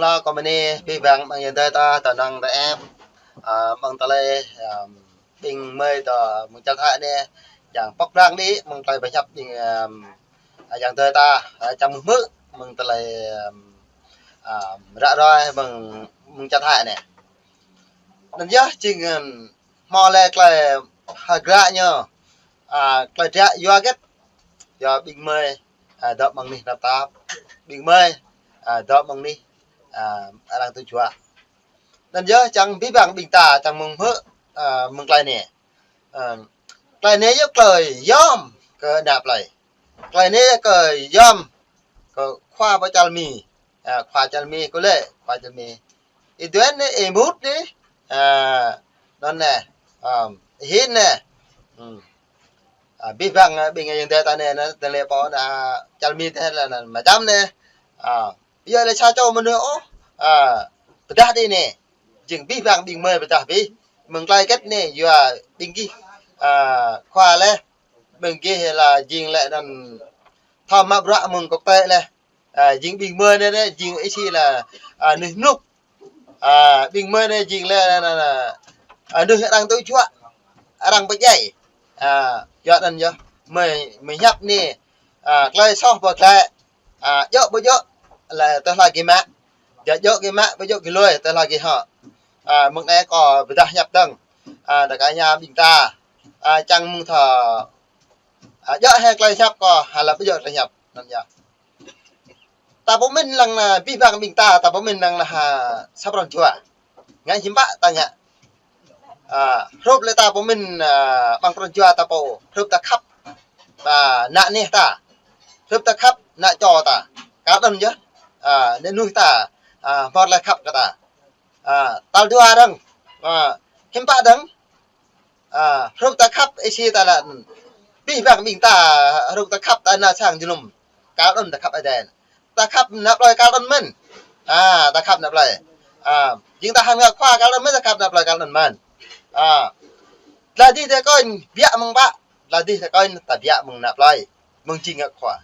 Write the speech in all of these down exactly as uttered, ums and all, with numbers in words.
Lăng kơ mơ̆ng anai, abih bang ƀing ayŏng adơi ta, tơnăng tơnap, a, ƀing tơlơi, a, ƀing gơmơi ta mơ̆ng čar Thái anai, čang pŏk pran đĭ, ƀing tơlơi pơhiăp ƀing, a, ayŏng adơi ta, a, čang mơ̆ng hmư̆, ƀing tơlơi, a, a, ră ruai, ƀing, ƀing čar Thái anai. Anŭn yơh, jing, a, hmâo lĕ tơlơi hơdră ñu, a, tơlơi hơdră yua hơget, yua ƀing gơmơi, a, dŏ ƀơi anih tơnap tap, ƀing gơmơi, a, dŏ ƀơi anih, a, arăng tŭ juă. Anŭn yơh čang abih bang ƀing ta, čang mơ̆ng hmư̆, a, mơ̆ng tơlơi anai. A, tơlơi anai yơh tơlơi yom kơ ană plơi. Tơlơi anai yơh kơ yom kơ khua pô čar Mi. A, khua čar Mi kơ lĕ, khua čar Mi. Ih duen anai, ih mŭt anai. A, anŭn anai. A, ih hin anai. Hmm. A, abih bang, a, ƀing ayŏng adơi ta anai, anŭn, tơlơi pô anŭn, a, čar Mi tơlơi anŭn, mơčăm anai. A, ƀu djơ̆ lĕ sa čô mơnuih ôh, a, pơdah đĭ anai. Jing abih bang ƀing gơmơi pơdah abih. Mơ̆ng tơlơi hơget anai, yua ƀing gih, a, khua lĕ, ƀing gih lĕ jing lĕ anŭn thâo mă bruă mơ̆ng kŏk tĕ lĕ. A, jing ƀing gơmơi anai, anai, jing ih si lĕ, a, mơnuih mluk. A, ƀing gơmơi anai jing lĕ, anŭn, anŭn, a, mơnuih arăng tŭ juă, arăng pơdjai. A, yua anŭn yơh, gơmơi, gơmơi hiăp anai, a, tơlơi soh ƀu tơlơi, a, djơ̆ ƀu djơ̆, lĕ tơlơi gih mă. Djơ̆ djơ̆ gih mă, ƀu djơ̆ gih lui, tơlơi gih hŏ. A, mơ̆ng anai kâo pơdah hiăp dơ̆ng. A, tơkai ñu ƀing ta. A, čang mơ̆ng thâo. A, djơ̆ hĕ tơlơi hiăp kâo, hă lĕ ƀu djơ̆ tơlơi hiăp. Anŭn yơh. Ta pơmĭn lăng anai, abih bang ƀing ta, ta pơmĭn lăng anai, a, sa pran jua. Ngă hiư̆m pă ta ngă. A, hrup lĕ ta pơmĭn, a, ƀing pran jua ta pô, hrup ta khăp, a, ană neh ta. Hrup ta khăp ană čô ta. Kar anŭn yơh. A, ană mơnuih ta, a, hmâo tơlơi khăp kơ ta. A, tal dua dơ̆ng. A, hiư̆m pă dơ̆ng. A, hrup ta khăp ih si ta lĕ. Abih bang ƀing ta, hrup ta khăp ta ană sang jơnum. Kar anŭn ta khăp Ơi Adai. Ta khăp ană plơi kar anŭn mơ̆n. A, ta khăp ană plơi. A, jing ta hăng ngă khua kar anŭn mơ̆n, ta khăp ană plơi kar anŭn mơ̆n. A, tơlơi dih tơlơi kơnh biă mơ̆ng ƀă. Tơlơi dih tơlơi kơnh ta biă mơ̆ng ană plơi. Mơ̆ng jing ngă khua.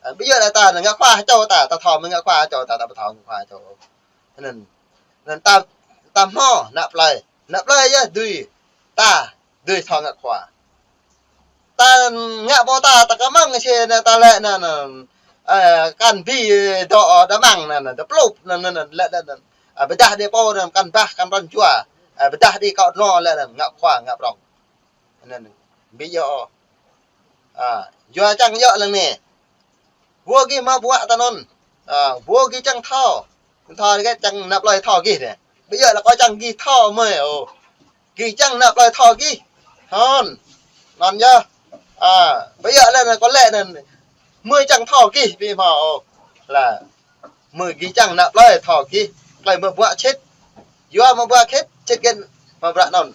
A, ƀu djơ̆ lĕ ta ngă khua ha čô ta, ta thâo mơ̆ng ngă khua ha čô ta, ta ƀu thâo ngă khua ha čô. Anŭn, anŭn ta, ta hmâo ană plơi. Ană plơi yơh dưi, ta dưi thâo ngă khua. Ta ngă pô ta, ta kơ mơ̆ng si anai ta lĕ anŭn, anŭn, ơ, kăn bi dŏ đa măng anŭn, anŭn, ta plup anŭn, anŭn, anŭn, lĕ anŭn, anŭn. A, pơdah đĭ pô anŭn, kăn bah, kăn pran jua. A, pơdah đĭ kâo anŭn lĕ anŭn, ngă khua, ngă prŏng. Anŭn, anŭn. Ƀu djơ̆ ôh. A, yua čang djơ̆ lăng anai. Ƀu gih mă bruă ta anŭn. A, ƀu gih čang thâo. Thâo gih čang ană plơi thâo gih anai. Ƀu djơ̆ lĕ kâo čang gih thâo mơi ôh. Gih čang ană plơi thâo gih. Hơ̆n. Anŭn yơh. A, ƀu djơ̆ lĕ anŭn kâo lĕ anŭn. Mơi čang thâo gih ƀu hmâo ôh. Lă. Mơi gih čang ană plơi thâo gih. Plơi mă bruă sĭt. Yua mă bruă sĭt, sĭt gih mă bruă anŭn.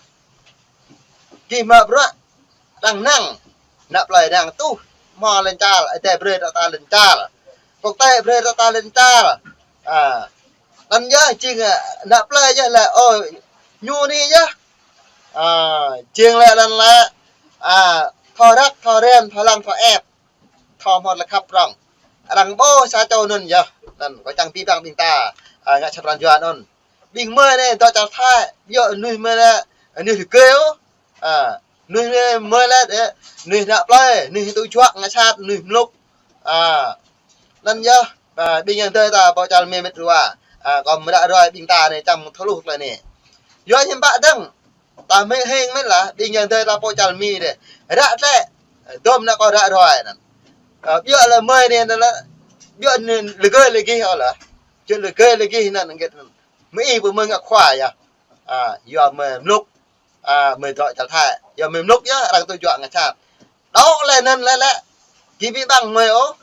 Gih mă bruă arăng năng, ană plơi arăng tuh, hmâo lŏn čar, Ơi Adai brơi ta lŏn čar. Kŏk tĕ brơi ta lŏn čar. A, anŭn yơh jing, a, ană plơi yơh lĕ, ơ, ñu anai yơh. A, jing lĕ anŭn lĕ, a, thâo răk, thâo rem, thâo lăng, thâo ĕp. Thâo hmâo tơlơi khăp prŏng. Arăng ƀuh sa čô anŭn yơh. Anŭn, kâo čang abih bang ƀing ta, a, ngă sa pran jua anŭn. Ƀing gơmơi anai dŏ čar Thái, ƀu djơ̆ mơnuih gơmơi anai, mơnuih rơgơi ôh. A, mơnuih anai gơmơi anai, ơ, mơnuih ană plơi, mơnuih tŭ juă ngă sat, mơnuih mluk. A, anŭn yơh, a, ƀing ayŏng adơi ta pô čar Mi mĕt wa, a, kâo mơ̆ ră ruai ƀing ta anai čang thâo hluh tơlơi anai. Yua hiư̆m pă dơ̆ng, ta mĭn hing mĭn lah, ƀing ayŏng adơi ta pô čar Mi dih. Ră tĕ, dôm anai kâo ră ruai anŭn. A, ƀu djơ̆ lĕ gơmơi anai anŭn lĕ, ƀu djơ̆ anŭn rơgơi lĕ gih ôh lah. Či rơgơi lĕ gih anŭn hơget anŭn. Mơi ih ƀu mơi ngă khua yơh. A, yua mơi mluk. A, mơi dŏ čar Thái. Yua mơi mluk yơh, arăng tŭ juă ngă sat. Dŏ lĕ anŭn lĕ lĕ. Gih ƀu ƀăng mơi ôh.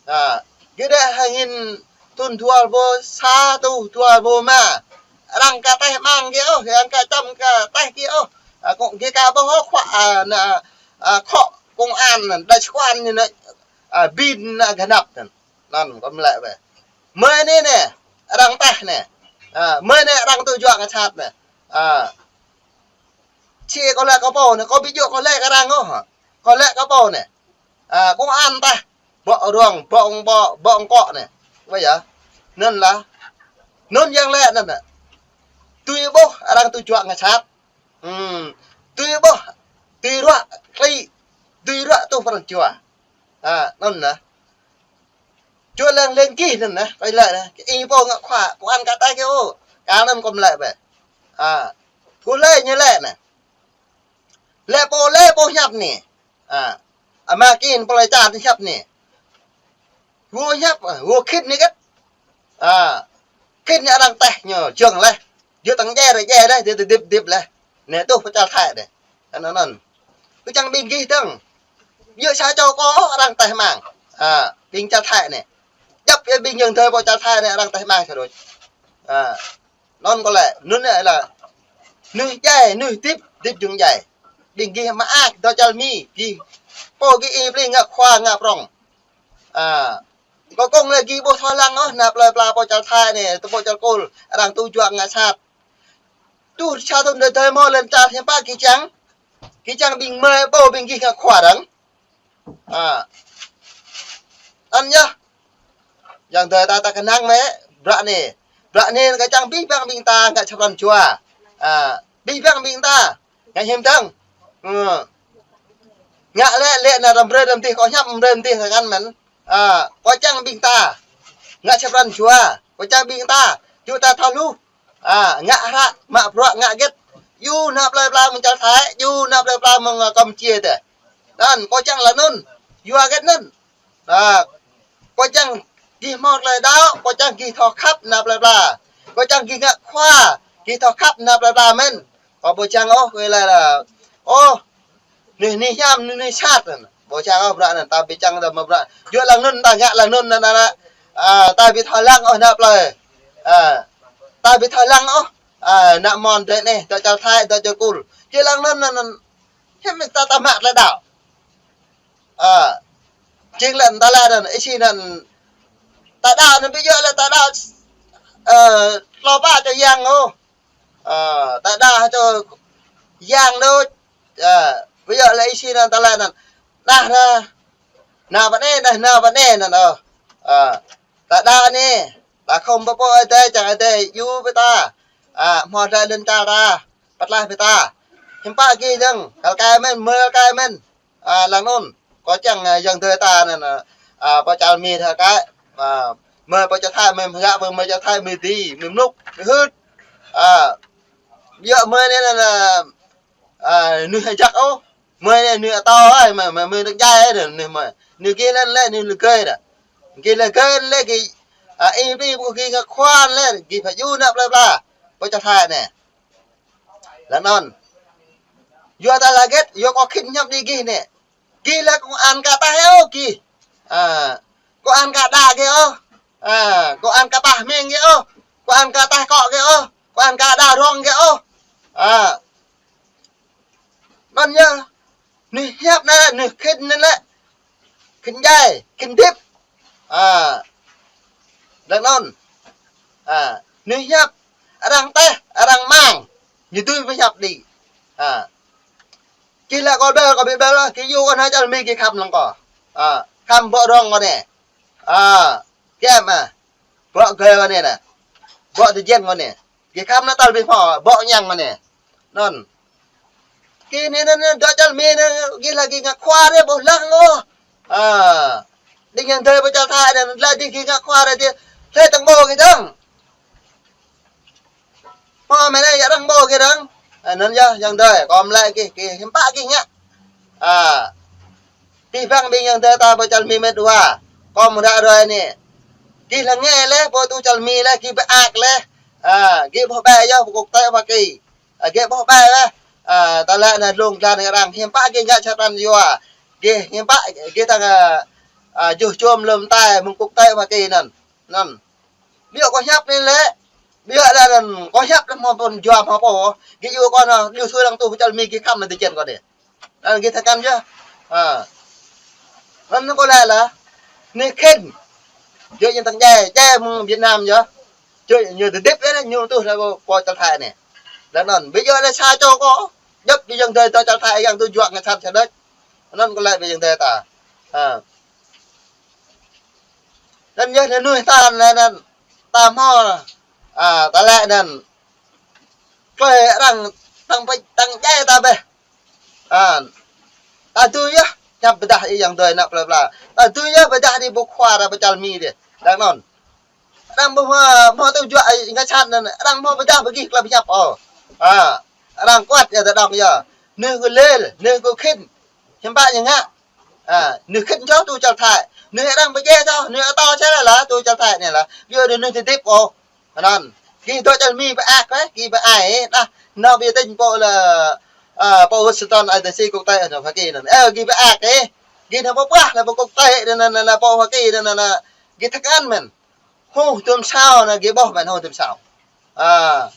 A, gih đĕ hăng hin thŭn dua rơbâo sa tuh, dua rơbâo rơma. Arăng ka teh măng gih ôh, arăng ka čăm ka teh gih ôh. A, kŏ gih ka ƀuh ôh khua, a, anŭn, a, khŏ công an, đại sứ quán ñu anŭn, a, bin anŭn gơnăp anŭn. Anŭn kâo mơ̆ lĕ wĕ. Mơi anai anai, arăng teh anai. A, mơi anai arăng tŭ juă ngă sat anai. A, či kâo lĕ kơ pô anai, kâo ƀu djơ̆ kâo lĕ kơ arăng ôh. Kâo lĕ kơ pô anai. A, công an teh. Ƀô̆ rông, ƀô̆, ƀô̆, ƀô̆ kŏ anai. Wĕ yơh. Anŭn lah. Anŭn yang lĕ anŭn nă. Tui ƀuh arăng tui juă ngă sat. Hmm. Tui ƀuh, tui ruă klĭ, tui ruă tuh pran jua. Ha, anŭn nă. Čuă lăng lăng gih anŭn nă, kơ lĕ nă. Ih pô ngă khua, kơ ăn kơ ta kơ ô. Kơ anŭn kơ mă lĕ bĕ. Ha. Kơ lĕ ñu lĕ nă. Lĕ pô, lĕ pô hiăp nă. Ha. Ama kin pô lĕ čar hiăp nă. Gô hiăp, gô khĭn nă gĕt. Ha. Khĭn nă arăng teh ñu, jơ̆ng leh. Yua tăng jai ră jai leh, yua tơdip dip leh. Nă tuh pơ čar Thái đeh. Anŭn anŭn. Kơ čang ƀing gih dơ̆ng. Yua sa čô kơ arăng teh mang. Ha, ƀing čar Thái nă. Djăp yua ƀing yang thơi pơ čar Thái nă arăng teh mang sa đôč. Ha. Anŭn kơ lĕ, anŭn nă lĕ. Nưh jai, nưh dip, dip jơ̆ng jai. Ƀing gih mă ak, dŏ čar Mi, gih. Pô gih ih pli ngă khua ngă prong. Ha. Kơ kông lĕ gih ƀuh thâo lăng ôh, nă plơi pla pơ čar Thái nă, tơ pơ čar Kul, arăng tui juă ngă sat. Tuh sa thŭn đơi thơi mơ̆ lŏn čar hiư̆m pă gih čang. Gih čang ƀing mơi pô ƀing gih ngă khua arăng. Ha. Anŭn yơh. Yang thơi ta ta kơnang mĕ, bruă nă. Bruă nă kơ čang abih bang ƀing ta ngă čơpran jua. Ha. Abih bang ƀing ta. Ngă hiam dơ̆ng. Ơ. Ngă lĕ, lĕ nă răm brơi răm dih, kơ hiam brơi răm dih kơ ngăn mĕn. Ơ, kơ čang ƀing ta. Ngă čơpran jua. Kơ čang ƀing ta. Yua ta thâo lu. Ơ, ngă hră, mă bruă, ngă gĕt. Yua nă plơi pla mơ̆ng čar Thái, yua nă plơi pla mơ̆ng, ơ, Kampuchia tĕ. Anŭn, kơ čang lă anŭn. Yua gĕt anŭn. Ha, kơ čang gih hmâo tơlơi đaŏ, kơ čang gih thâo khăp nă plơi pla. Kơ čang gih ngă khua, gih thâo khăp nă plơi pla mĕn. Kơ ƀu čang ôh, kơ lĕ lă. Ôh, nưh nưh hiam, nưh nưh sat. Ƀu čang ôh bruă anŭn, ta ƀu čang ta mă bruă. Yua lăng anŭn, ta ngă lăng anŭn nă nă. Ha, ta ƀu thâo lăng ôh nă plơi. Ha, ta ƀu thâo lăng ôh. Ha, nă mơ̆n dêh neh, dŏ čar Thái, dŏ čar Kul. Yua lăng anŭn nă nă. Hiam ta ta mă tơlơi đaŏ. Ơ, jing lĕ ta lĕ anŭn, ih si anŭn. Ta đaŏ anŭn ƀu djơ̆ lĕ ta đaŏ, ơ, tlâo pă čô yang ôh. Ơ, ta đaŏ čô yang đôč. Ơ, ƀu djơ̆ lĕ ih si anŭn ta lĕ anŭn. Nah, nah. Nah, pơ anai, nah, nah, pơ anai anŭn ôh. Ơ, ta đaŏ nă. Ta khŏm pơ pô Ơi Adai, čang Ơi Adai, yua pơ ta. Ơ, hmâo tơlơi lŏn čar ta. Pơtlaih pơ ta. Hiư̆m pă gih dơ̆ng, kăl kai mĕn, mơi kăl kai mĕn. Ơ, lăng anŭn. Kơ čang, ơ, yang thơi ta nă, nă, ơ, pơ čar Mi thâo kai. Ơ, mơi pơ čar Thái, mơi hơgă, mơi, mơi čar Thái, mơi dĭ, mơi mlŭk, mơi hưt. Ơ, yua mơi nă, nă, nă, ơ, nưh hơjăk ôh. Mơi nă, nưh atâo ai, mơi, mơi, mơi nưh jai ai, nưh mơi. Nưh gih lĕ, lĕ, nưh lĕ gơi đa. Gih lĕ gơi lĕ gih, ơ, ih pli pô gih ngă khua lĕ, gih pha yua nă plơi pla. Pơ čar Thái nă. Lăng anŭn. Yua ta lă gĕt, yua kơ khĭn hiam đĭ gih nă. Gih lĕ kơ ăn kơ ta heo gih. Ơ, kơ ăn kơ đa gih ôh. Ơ, kơ ăn kơ pah meng gih ôh. Kơ ăn kơ tah kŏ gih ôh. Kơ ăn kơ đa rong gih ôh. Ơ. Anŭn yơh. Nưh hiam nă, nưh khĭn nă lĕ. Khĭn jai, khĭn dip. Ơ. Lăng anŭn. Ơ. Nưh hiam. Arăng teh, arăng mang. Ñu tui pơhiăp đĭ. Ơ. Gih lĕ kơ ƀel, kơ ƀel, ƀel, gih yua kơ nă čar Mi gih khăm lăng kơ. Ơ. Khăm ƀô̆ rong kơ nă. Ơ. Kiăng mă. Ƀô̆ gơi kơ nă nă. Ƀô̆ tơjĕn kơ nă. Gih khăm nă tal ƀing hmâo, ƀô̆ ñang kơ nă. Anŭn. Gih nă, nă, nă, dŏ čar Mi nă, gih lă gih ngă khua ră ƀu lăng ôh. Ơ. Đĭ yang thơi pơ čar Thái nă, lă đĭ gih ngă khua ră đĭ. Hlơi tăng ƀô̆ gih dơ̆ng. Hmâo mơi nă, yua tăng ƀô̆ gih dơ̆ng. Ơ, anŭn yơh, yang thơi, kơ mă lĕ gih, gih, hiư̆m pă gih ngă. Ơ. Abih bang ƀing yang thơi ta pơ čar Mi mĕt wa. Kơ mă ră ruai nă. Gih lăng ngă lĕ, pơ tŭ čar Mi lĕ, gih ƀu ak lĕ. Ơ, gih ƀuh ƀai yơh, pơ kŭk tơi Hoa Kỳ. Ơ, gih ƀuh ƀai lĕ. Ơ, ta lĕ nă lông dlan arăng, hiư̆m pă gih ngă čơpran yua. Gih, hiư̆m pă, gih tăng, ơ, ơ, juh čôm lơ̆m tai, mơ̆ng kŭk tơi Hoa Kỳ anŭn. Anŭn. Ƀiă kơ hiăp nă lĕ. Ƀiă lĕ anŭn, kơ hiăp lĕ hmâo pô jua hmâo pô. Gih yua kơ nă, yua sui lăng tuh pơ čar Mi gih khăm nă tơjĕn kơ đĭ. Anŭn gih thâo kăn yơh. Ơ. Anŭn kơ lĕ lă. Nưh khĭn. Yua ñu tăng jai, jai mơ̆ng Việt Nam yơh. Yua ñu tơdip yơh, ñu tuh lă pơ, pơ čar Thái nă. Lăng anŭn, ƀu djơ̆ lĕ sa čô kơ. Djŏp ƀing yang thơi ta čar Thái yang tui juă ngă sat sa đôč. Anŭn kơ lĕ ƀing yang thơi ta. Ơ. Anŭn yơh nă nuih ta nă, nă, ta hmâo, A, tơlơi anŭn. Tơlơi arăng tăng pơ-, tăng djai ta bĕ. A, ta dưi yơh, hiăp pơdah ih yang dơi ană plơi pla. Ta dưi yơh pơdah đi ƀu khua ra pơčal mi dih. Đang anŭn. Arăng ƀu hmâo, hmâo tơjuă ngă sat anŭn, arăng hmâo pơdah ƀu gih tơlơi pơhiăp ôh. A, arăng kuat yơh tơdŏng yơh. Nư kơ lel, nư kơ khĭn. Hiư̆m pă ñu ngă. A, nư khĭn čô tui čar Thái. Nư arăng pơdjai čô, nư atâo čar lah, tui čar Thái anai lah. Yua nư tơdip ôh. Anŭn. Gih dŏ čar mi pơak, ơ, gih pơai, ơ, nah, nao ƀiă tĭng pô lĕ, a, pô Washington, a, D C quốc tế, anŭn, Hoa Kỳ anŭn. Ơ, gih pơak, ơ. Gih nao pơƀuah lĕ pô quốc tế, anŭn, anŭn, anŭn, pô Hoa Kỳ, anŭn, anŭn, anŭn. Gih thâo krăn mơ̆n. Hŭ, tơm sao, anŭn, gih ƀuh mơ̆n, hŭ, tơm sao. A,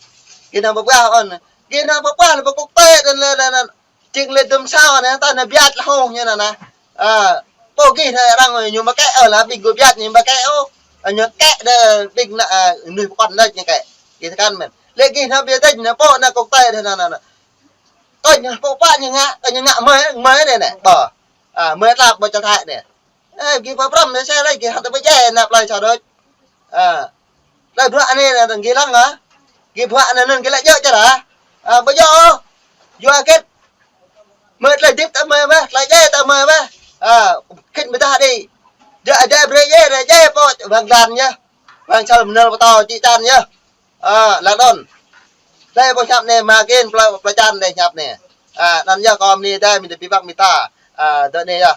gih nao pơƀuah, anŭn. Gih nao pơƀuah lĕ pô quốc tế, anŭn, anŭn, anŭn. Čing lĕ tơm sao anai, ta anai biăt lah hŏng ñu anai. A, pô gih anai arăng ñu mă kĕ, ơ, lah ƀing gơ̆ biăt ñu mă kĕ, ơ. A, ñu kĕ đe ƀing anai, a, nui pơkŏn đe ñu kĕ. Gih thâo krăn mơ̆n. Lĕ gih anai biăt đe ñu pô anai kŏk tơi đe anai, anai, anai. Kơ ñu pô pă ñu ngă, kơ ñu ngă mơi, mơi đe anai. Ƀơ. A, mơi tlăp ƀơ čar Thái anai. Ơ, gih pơprăm anai sĕ lĕ gih hăt tơ pơdjai ană plơi čar đôč. A. Tơlơi bruă anai anŭn gih lăng hă? Gih bruă anai anŭn gih lăng djơ̆ čar hă? A, ƀu djơ̆ ôh. Yua kĕt. Mơi tơlơi dip ta mơi mơ̆, tơlơi djai ta mơi mơ̆. A, khĭn pơdah đĭ. Djai, djai brơi djai, djai pô wang glan yơh. Wang čar mơnơl pơtô či čan yơh. A, lăng anŭn. Djai pô hiăp anai mă kĕn plơi, plơi čan djai hiăp anai. A, anŭn yơh kơ mơni djai mĭn tơ pi ƀăk mĭn ta. A, dŏ anai yơh.